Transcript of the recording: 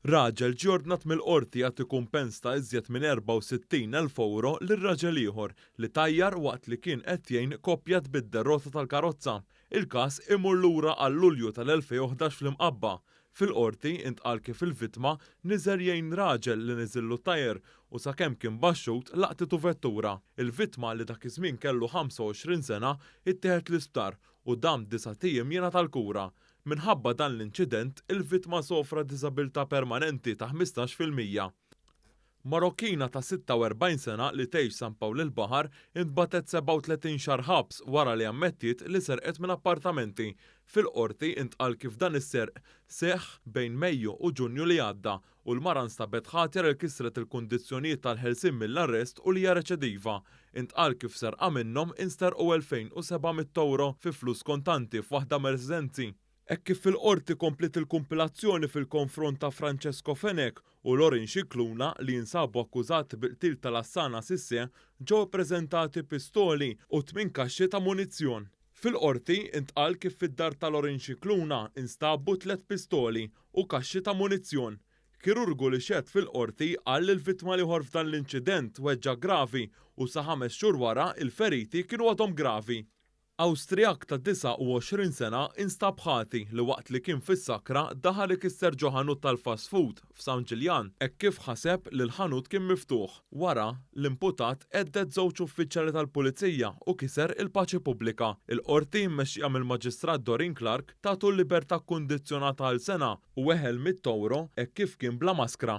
Raġel ġie ordnat mill-Qorti jagħti kumpens ta' iżjed minn 64,000 ewro lil raġel ieħor li tajjar waqt li kien qed jgħin koppja tbiddel rota tal-karozza. Il-każ imur lura għal Lulju tal-2011 fl-Imqabba. Fil-Qorti intqal kif il-vittma niżel jgħin raġel li niżillu t-tajer u sakemm kien baxxut laqtitu vettura. Il-vittma li dak iż-żmien kellu 25 sena ittieħed l-isptar u dam disat ijiem jingħata l-kura. Minħabba dan l-inċident, il-vittma sofra diżabilità permanenti ta' 15%. Marokkina ta' 46 sena li tgħix San Pawl il-Baħar intbagħtet 37 xahar ħabs wara li ammettiet li serqet minn appartamenti. Fil-Qorti intqal kif dan is-serq seħħ bejn Mejju u Ġunju li għadda u l-mara nstabet ħatja li kisret il-kundizzjonijiet tal-ħelsien mill-arrest u li hija reċediva. Intqal kif serqa minnhom insterqu 2,700 ewro fi flus kontanti f'waħda mir-residenzi. Hekk kif fil-Qorti kompliet il-kumpilazzjoni fil-konfront ta' Francesco Fenech u Lorin Scicluna li jinsabu akkużati bil-qtil ta' Lassana Cissé, ġew ippreżentati pistoli u tmien kaxxi ta' munizzjon. Fil-Qorti intqal kif fid-dar ta' Lorin Scicluna instabu tliet pistoli u kaxxi ta' munizzjon. Kirurgu li xehed fil-Qorti qal li l-vittma l-ieħor f'dan l-inċident weġġa' gravi u sa ħames xhur wara l-feriti kienu għadhom gravi. Awstrijak ta' 29 sena instab ħati li waqt li kien fis-sakra daħal ikisser ġo ħanut tal-fast food f'San Ġiljan hekk kif ħaseb li l-ħanut kien miftuħ. Wara, l-imputat hedded żewġ uffiċjali tal-Pulizija u kiser il-paċi pubblika. Il-Qorti, mmexxija mill-Maġistrat Doreen Clarke, tatu l-libertà kkundizzjonata għal sena u weħel mitt ewro hekk kif kien bla maskra.